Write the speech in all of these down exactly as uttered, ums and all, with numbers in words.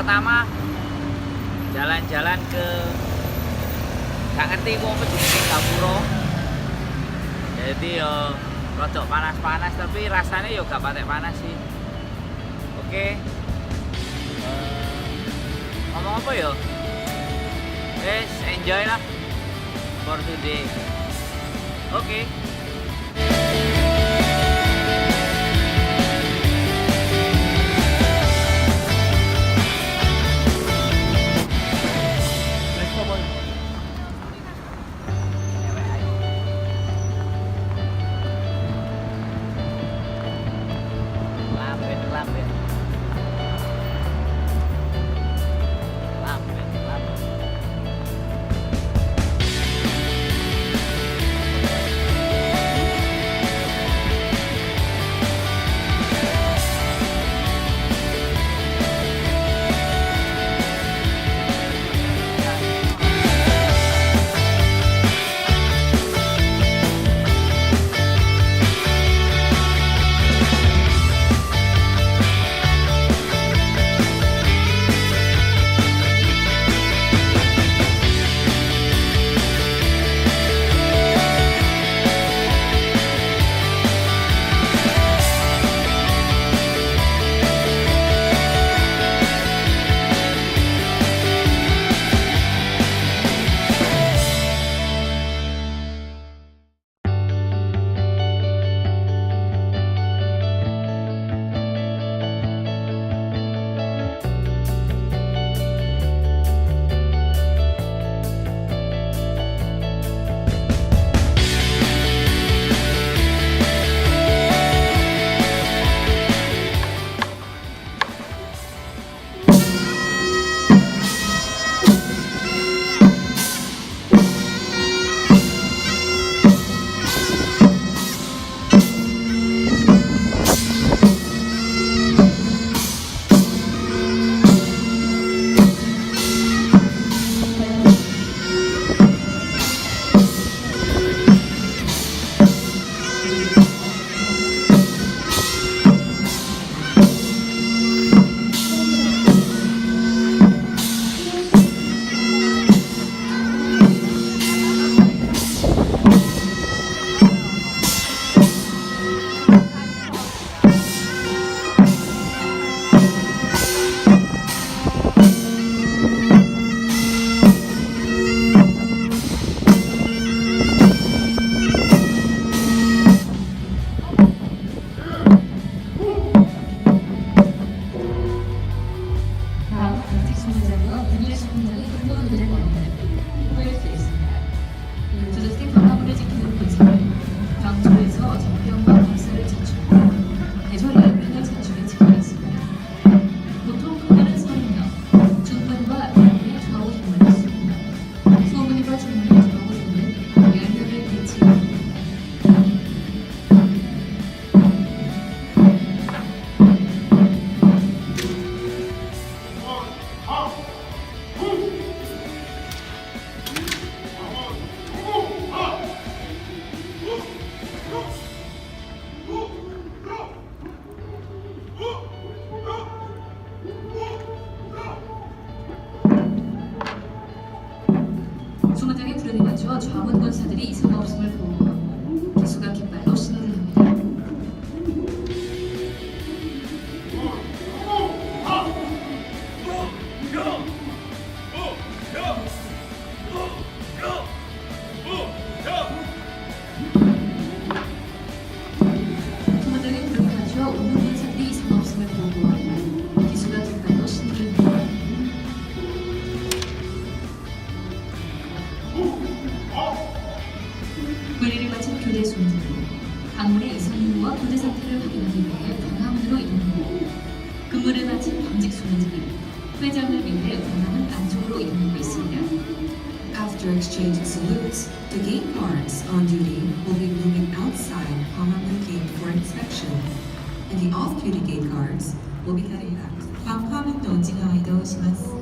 Pertama, jalan-jalan ke, gak ngerti mau apa jenis Gapura. Jadi yo, rodok panas-panas, tapi rasanya yo gak patek panas sih. Oke. Eh, ngomong apa yo? Wes, enjoy lah for today. Oke. 다음 단식 주문장은 분리 주문장이 근무하는 곳에 있습니다. 주저스틴 건강을 지키는 분식은 강주에서 정병과 감사를 제출하고 대절의 의미를 제출해 지키겠습니다. 보통 금액은 서른 명, 중문과 일 인 이 좌우 주문할 수 있습니다. 소문과 주문을 좌우 주문 열 명을 대체합니다. 주문장에 부르는 거죠. 좌문 권사들이 이성 없음을 보고 기수가 깃발로 신호를 합니다. 주문장에 부르는 거죠. 우는 권사들이 이성 없음을 보고 기수가 깃발로 신호를 합니다. 물리를 마친 교대 수문장은 방문의 이성 유무와 교대 상태를 확인하기 위해 방화문으로 이동하고, 근무를 마친 밤직 수문장은 회장을 위해 방화문 안쪽으로 이동하고 있습니다. After exchanging salutes, the gate guards on duty will be moving outside Pangamun Gate for inspection, and the off-duty gate guards will be heading back. 방화문으로 이동하도록 하겠습니다.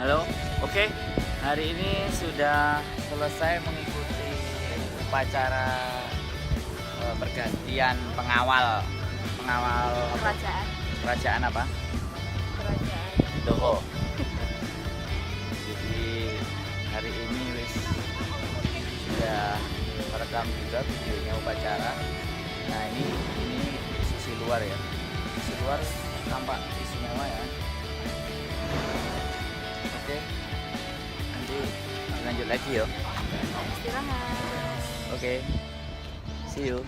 Halo, oke. Hari ini sudah selesai mengikuti upacara, eh, pergantian pengawal, pengawal apa? Kerajaan. Kerajaan apa? Kerajaan. Doho. Jadi hari ini wis sudah merekam juga videonya upacara. Nah, ini, ini sisi luar ya. Sisi luar tampak istimewa ya. Oke. Nanti lanjut lagi yo. Istirahat. Oke. See you.